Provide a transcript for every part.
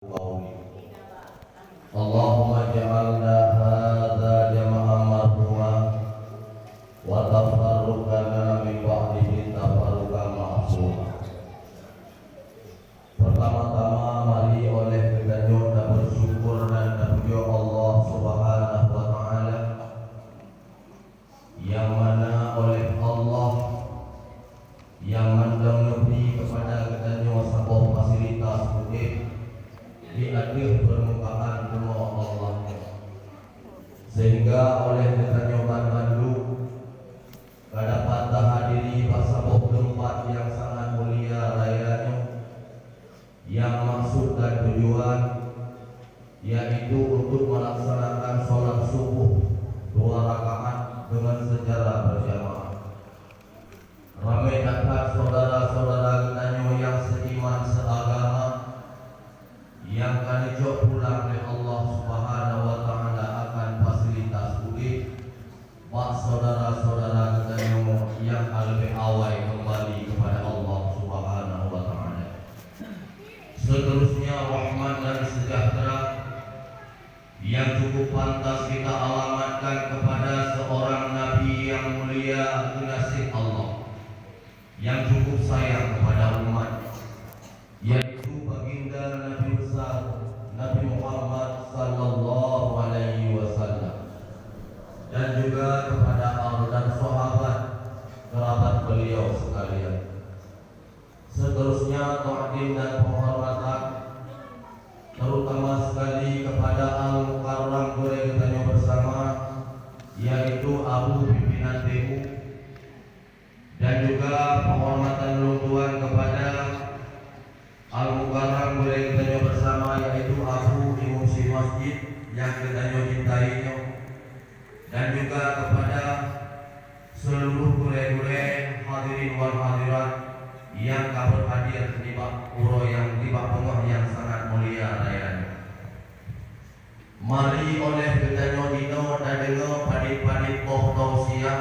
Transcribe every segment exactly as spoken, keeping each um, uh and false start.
Allahumma ja'alna hadza jama'an marhuma wa tafarruqana min ba'dihi tafarruqan ma'suma. Pertama-tama, mari oleh geutanyoe tabersyukur dan tapujoe Allah Subhanahu wa Ta'ala, nyang mana oleh Allah nyang mantong neubri keupada geutanyoe saboh fasilitas udeb di ateueh peurmukaan bumoe Allah nyoe, sehingga oleh geutanyoe banmandum ka dapat tahadiri bak saboh teumpat nyang sangat mulia raya nyoe, nyang maksud dan tujuan yaitu untuk melaksanakan sholat subuh dua rakaat dengan secara berjamaah. Ramé that-that syedara-syedara geutanyoe nyang seiman seagama nyang ka neucok pulang lé Allah Subhanahu wa Ta'ala akan fasilitas udeb bak syedara-syedara geutanyoe nyang ka leubeh awai keumbali keupada Allah Subhanahu wa Ta'ala. Seterusnya, rahmat dan sejahtera nyang cukup pantas kita alamatkan kepada seorang Nabi yang mulia kekasih Allah, yang cukup sayang kepada umat, yaitu Baginda Nabi besar Nabi Muhammad sallallahu alaihi wasallam, dan juga kepada al dan sahabat kerabat beliau sekalian. Seterusnya, takdim dan penghormatan, terutama sekali kepada Al-Mukarram gurée geutanyoe bersama, yaitu Abu Pimpinan T U, dan juga penghormatan lôn tuan kepada Al-Mukarram gurée geutanyoe bersama, yaitu Abu Imum Syik Masjid nyang geutanyoe cintai nyoe, dan juga kepada seluruh gurée-gurée, hadirin wal hadirat nyang ka berhadir nibak uroe nyang nibak beungoh nyang sangat mulia raya nyoe. Mari oleh geutanyoe inoe tadeungoe padit-padit boh tausiah.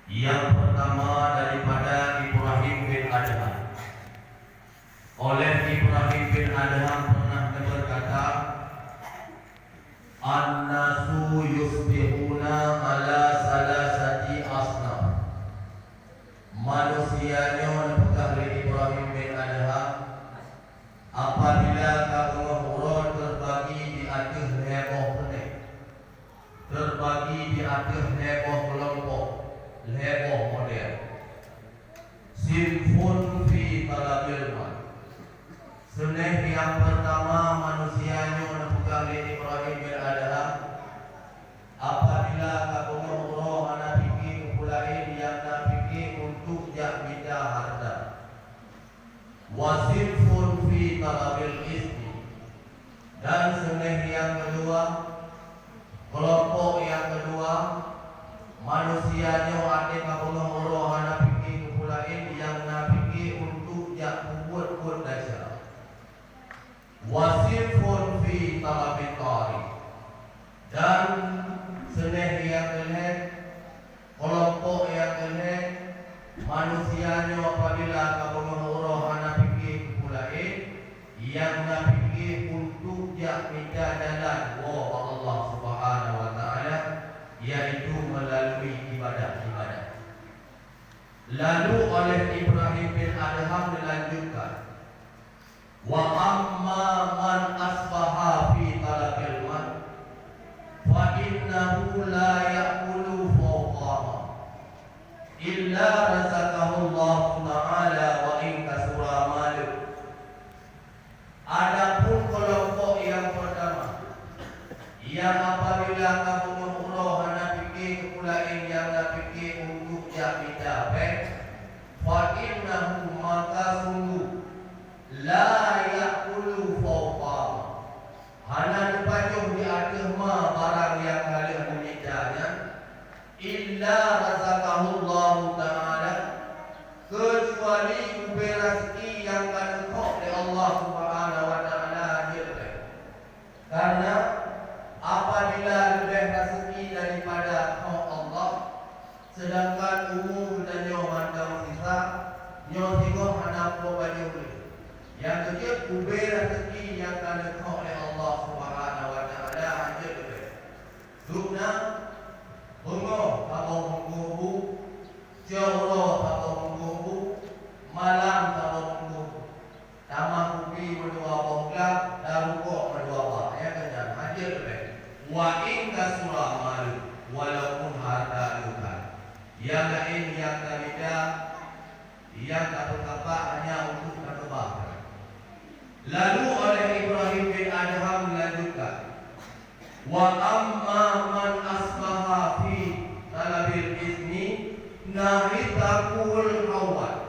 Nyang pertama daripada Ibrahim bin Adham. Oleh Ibrahim bin Adham pernah berkata, "An-nasu yusbihuna ala salasati asnaf." Manusia nyoe, neupeugah lé Ibrahim bin Adham, apabila ka beungoh uroe, terbagi di ateueh lhée boh peunéh, terbagi di ateueh lhée boh keulompok, lhée boh model. Sinfun fi talabil ma. Seunéh nyang pertama manusia nyoe neupeugah lé Ibrahim bin Adham, apabila ka beungoh uroe hana pike keu peue laén nyang na pike untuk jak mita hareuta. Wa sinfun fi talabil ismi. Dan seunéh nyang keudua, keulompok nyang keudua, manusia nyoe até ka beungoh uroe hana pike keu peue laén nyang na pike untuk jak peubuet buet desya. Wa sinfun fi talabit tariq. Dan seunéh nyang keulhée, keulompok nyang keulhée, manusia nyoe apabila ka beungoh uroe hana pike keu peue laén, nyang na pike untuk jak mita jalan woe bak Allah Subhanahu wa Ta'ala, yaitu meulalu ibadat-ibadat. Lalu oleh Ibrahim bin Adham dilanjutkan, "Wa amma man asbaha fi talabil ma, fa innahu la ya'kulu fawqa ma, illa razaqahu Allahu ta'ala wa in kasura malu." Adapun keulompok nyang pertama, nyang apabila ka beungoh uroe hana pike keu peue laén nyang na pike untuk jak mita péng, fa innahu, maka sungguh, la ya'kulu Wa amma man asbaha fi talabil ismi, nahitaqul hawat.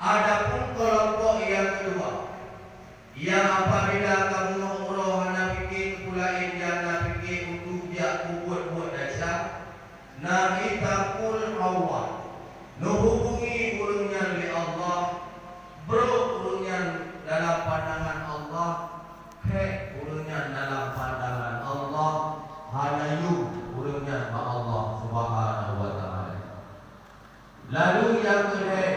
Adapun kelompok yang kedua, yang apabila kamoe uroe hana pike keu peue laén nyang na pike untuk jak peubuet-buet desya, nahitaqul hawat, neuhubungi ureuëng nyan lé Allah, brok ureuëng nyan dalam pandangan Allah, hék ureuëng nyan dalam pandangan Allah, hana yum ureuëng nyan bak Allah Subhanahu wa Ta'ala. Lalu nyang keu lhée,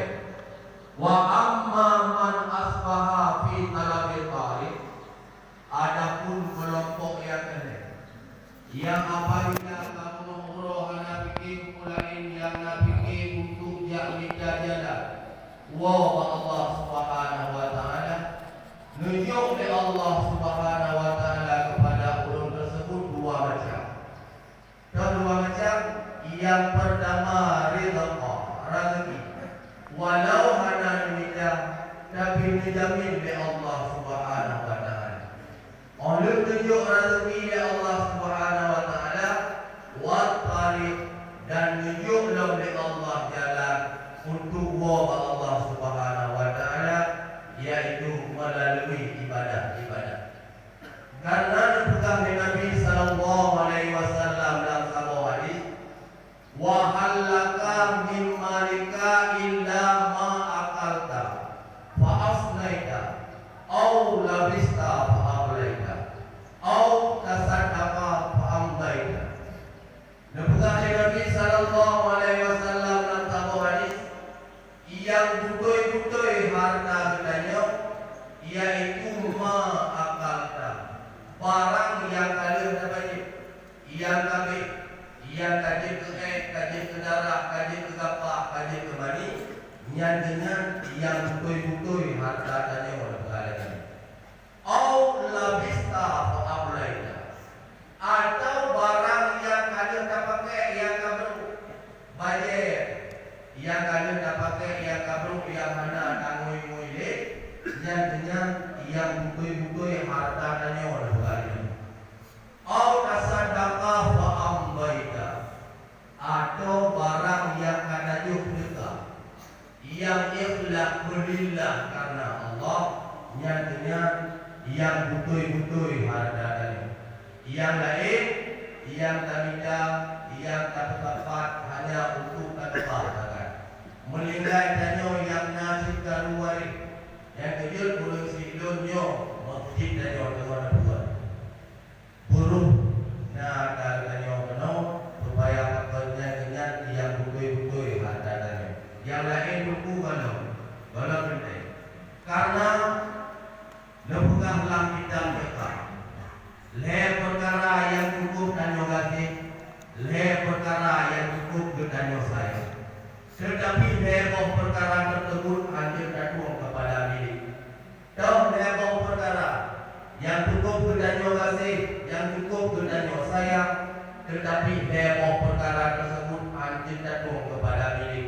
wa amma man asbaha fi talabil tariq, adapun kelompok nyang keu lhée, nyang apabila kamoe uroe hana pike keu peue laén nyang na pike untuk jak mita jalan woe bak Allah Subhanahu wa Ta'ala, neujok lé Allah Subhanahu wa Ta'ala keupada ureuëng teuseubut dua macam. Dua macam, nyang peurtama rizqa, raseuki. Walau hana neumita, tapi neujamin lé Allah Subhanahu wa Ta'ala. Óh lheueh neujok raseuki lé Allah Subhanahu wa Ta'ala, wa tariq, dan neujok lom lé Allah jalan untuk woe bak Allah Subhanahu wa Ta'ala, yaitu meulalu ibadah-ibadah. Karena neupeugah lé Nabi sallallahu alaihi wasallam lam saboh hadis, "Wa hal laka min malika illa ma akalta, fa afnaita, au labista fa ablaita, au tasaddaqa fa amdaita." Neupeugah lé Nabi sallallahu alaihi wasallam lam saboh hadis, nyang beutôi-beutôi hareuta geutanyoe, yaitu ma akalta, barang nyang ka lheueh tapajoh, nyang ka abéh, nyang ka jeuet keu ék, ka jeuet keu darah, ka jeuet keu gapah, ka jeuet keu mani, nyan keuh nyan nyang beutôi-beutôi hareuta tanyoe, neupeugah lé Nabi. Au labista fa ablaita, atawa barang nyang ka lheueh tapakék nyang ka brôk, bajée nyang ka lheueh tapakék nyang ka brôk nyang hana tangui-ngui lé, nyan keuh nyan nyang beutôi-beutôi hareuta tanyoe, neupeugah lé Nabi. Au tasaddaqa fa amdaita, atawa barang nyang ka tajoh seudeukah, nyang ikhlaih lillah kareuna Allah, nyan keuh nyan nyang beutôi-beutôi hareuta tanyoe. Nyang laén, nyang tamita, nyang tapeusapat hanya untuk takeubah sagai. Meuninggai tanyoe nyang na cit karu waréh, nyang keujeuet ureuëng siklon nyoe meukeujeuet tanyoe deungon buet. Buruh na hareuta tanyoe keunoe, supaya pakon nyan keuh nyan nyang beutôi-beutôi hareuta tanyoe. Nyang laén teungku gohlom, gohlom teuntée. Kareuna neupeugah lam kitab fiqah, lhée peukara nyang cukup tanyoe gaséh, lhée peukara nyang cukup geutanyoe sayang. Teutapi lhée boh peukara teuseubut hanjeuet tatueng keupada milék. Toh lhée boh peukara nyang cukup geutanyoe gaséh, nyang cukup geutanyoe sayang, teutapi lhée boh peukara teuseubut hanjeuet tatueng keupada milék.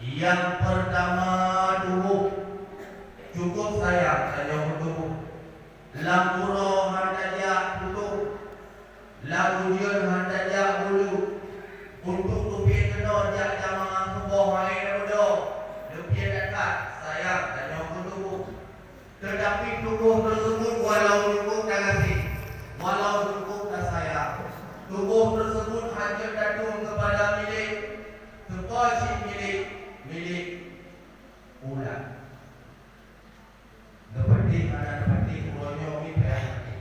Nyang peurtama tuboh, cukup sayang tanyoe keu tuboh. Lam uroe han tajak putôh, lam ujeuen han tajak bulu. Untuk teubiet keunoe jak jamaah suboh hai na meudoe, teubiet that-that sayang tanyoe keu tuboh. Teutapi tuboh teuseubut walau cukup tagaséh, walau cukup tasayang, tuboh teuseubut hanjeuet tatueng keupada milék. Teupeue cit milék? Milék ulat. Neupatéh hana neupatéh uroe nyoe mi payah maté.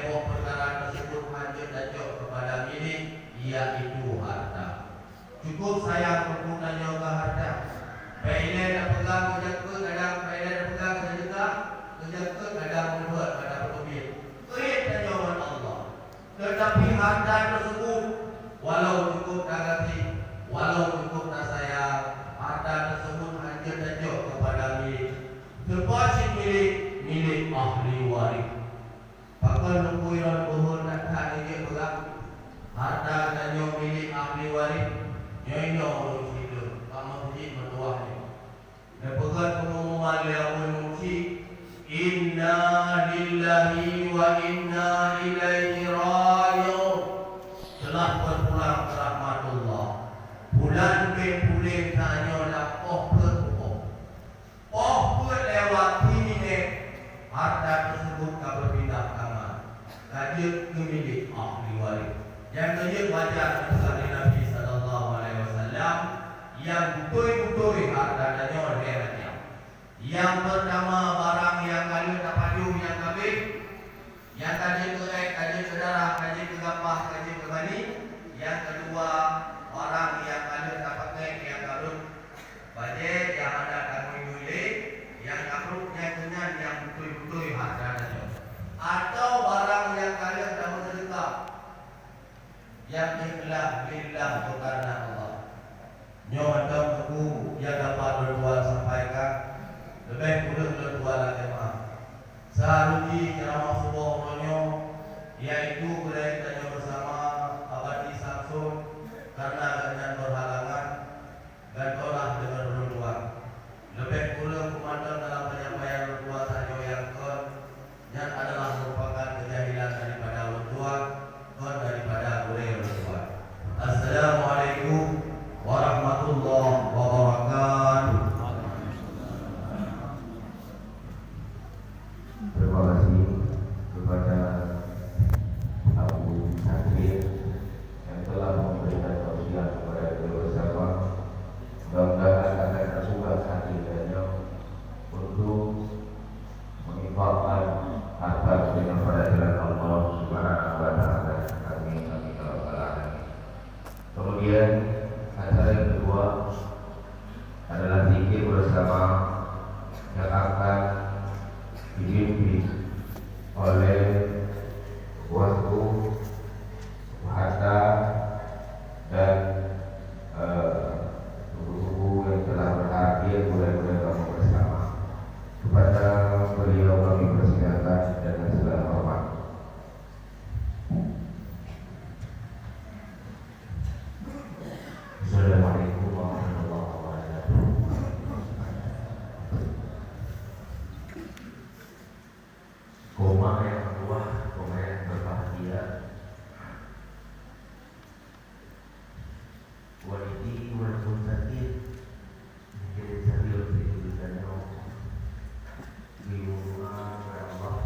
Peukara teusebut hanjeuet tacok keupada milék, yaitu hareuta. Cukup sayang teungku tanyoe keu hareuta. Bèk ilèe tapeugah keu jakeuet kadang, bèk ilèe tapeugah keu jakeuet, keu jakeuet kadang meubuet pada peuteubiet. Keuhai tanyoe ngon Allah. Teutapi hareuta teusebut, walau cukup tagaséh, walau cukup tasayang, hareuta teusebut hanjeuet tacok keupada milék. Seupôt cit milék, milék ahli waréh. Pakon neupui lôn beuhôi that-that neujeuet peugah, hareuta tanyoe milék ahli waréh, nyoe inoe ureueng syiek lôn, bak meuseujid meutuwah nyoe. Neupeugah peungumuman lé awai meuseujid, "Inna lillahi wa inna ilaihi raji'un." Telah berpulang ke rahmatullah. Bulan Mei puléh tanyoe lam poh peuet uroe. Poh peuet lewat, hareuta teusebut ka beupindah tangan, ka jeuet keu milék ahli waréh. Nyang ka jeuet wajar keu Nabi sallallahu alaihi wasallam, nyang beutôi-beutôi hareuta tanyoe lhèe macam. Nyang peurtama, barang nyang ka lheueh tapajoh nyang ka abéh, nyang ka jeuet keu èk, ka jeuet keu darah, ka jeuet keu gampah, ka jeuet keu mani. Nyang keudua, barang nyang ka lheueh tapakèk nyang ka rhot. Bajèe nyang hana tamiyueb lé, nyang ka brôk nyan keuh nyan nyang beutôi-beutôi hareuta tanyoe. Atawa barang nyang ka lheueh tameuseudeukah, nyang ikhlas lillah, bukan karena Allah. Nyoe mantong teungku nyang dapat lôn tuan sampaikan, leubeh kureueng lôn tuan lakèe meu'ah. Seuharôh jih ceuramah suboh uroe nyoe, yaitu keuhai tanyoe beusama Abati Samson, karena gobnyan berhalangan. Gantoe lah deungon ulôn tuan. Leubeh kureueng peumantong dalam peunyampaian ulôn tuan tanyoe nyang kon, nyan adalah meurupakan keujahilan daripada ulôn tuan, kon daripada gurèe ulôn tuan. Assalamualaikum warahmatullahi wabarakatuh. Terima kasih kepada Abu Nasir yang telah memberikan tausiah kepada kita bersama. Mudah-mudahan akan terbuka hati beliau untuk menginfakkan harta beliau pada jalan Allah Subhanahu wa Taala. Amin, amin, ya rabbal alamin. Kemudian, acara yang kedua adalah zikir bersama yang akan dipimpin oleh Tuanku Hatta dan, eh, tubuh-tubuh yang telah berhadir, mudah-mudahan kamu bersama. Kepada beliau kami persilakan dengan segala hormat. Assalamualaikum warahmatullahi wabarakatuh. Koma yang kedua, koma yang berbahagia. Walidi walaupun sakit, mungkin sakit untuk kita nyoe. Di rumah, ya Allah,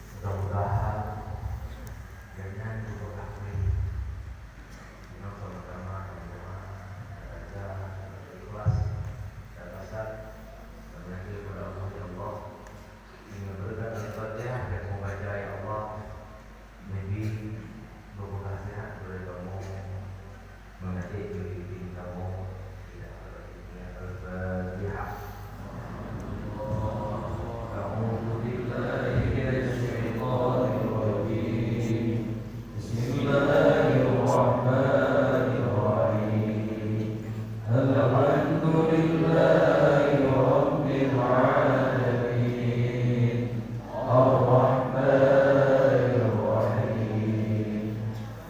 mudah-mudahan dengan berkah ini, kita sama-sama, sama-sama, kita ikhlas dan kasar, dan menyerah kepada Allah, ya Allah. Dengan berkat Al-Fatihah yang membaca, ya Allah, Nabi, membuka sehat kepada kamu, mengadik diri kamu. Al-Fatihah. أعوذ بالله من الشيطان الرجيم. بسم الله الرحمن الرحيم. الحمد لله رب العالمين. الرحمن الرحيم.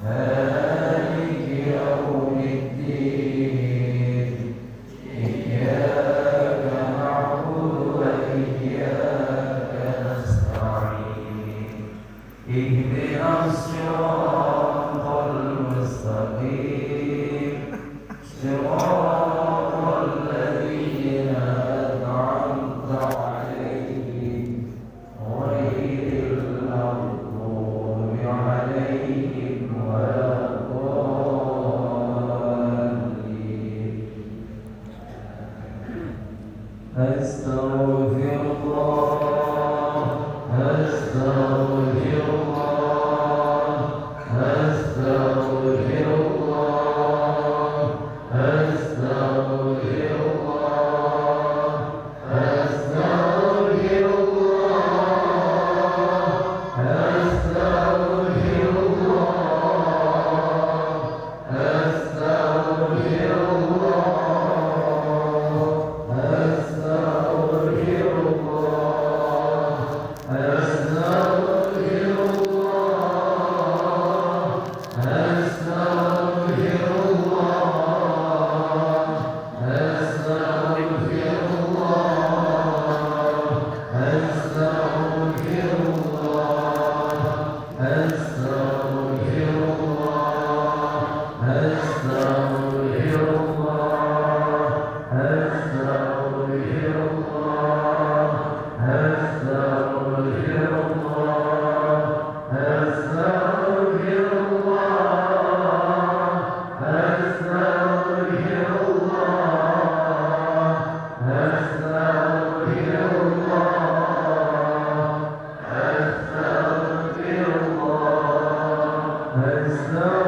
مالك يوم الدين. إياك نعبد وإياك نستعين. اهدنا الصراط المستقيم. صراط الذين أنعمت عليهم غير المغضوب عليهم ولا الضالين. أستغفر الله، أستغفر الله. Assalamualaikum.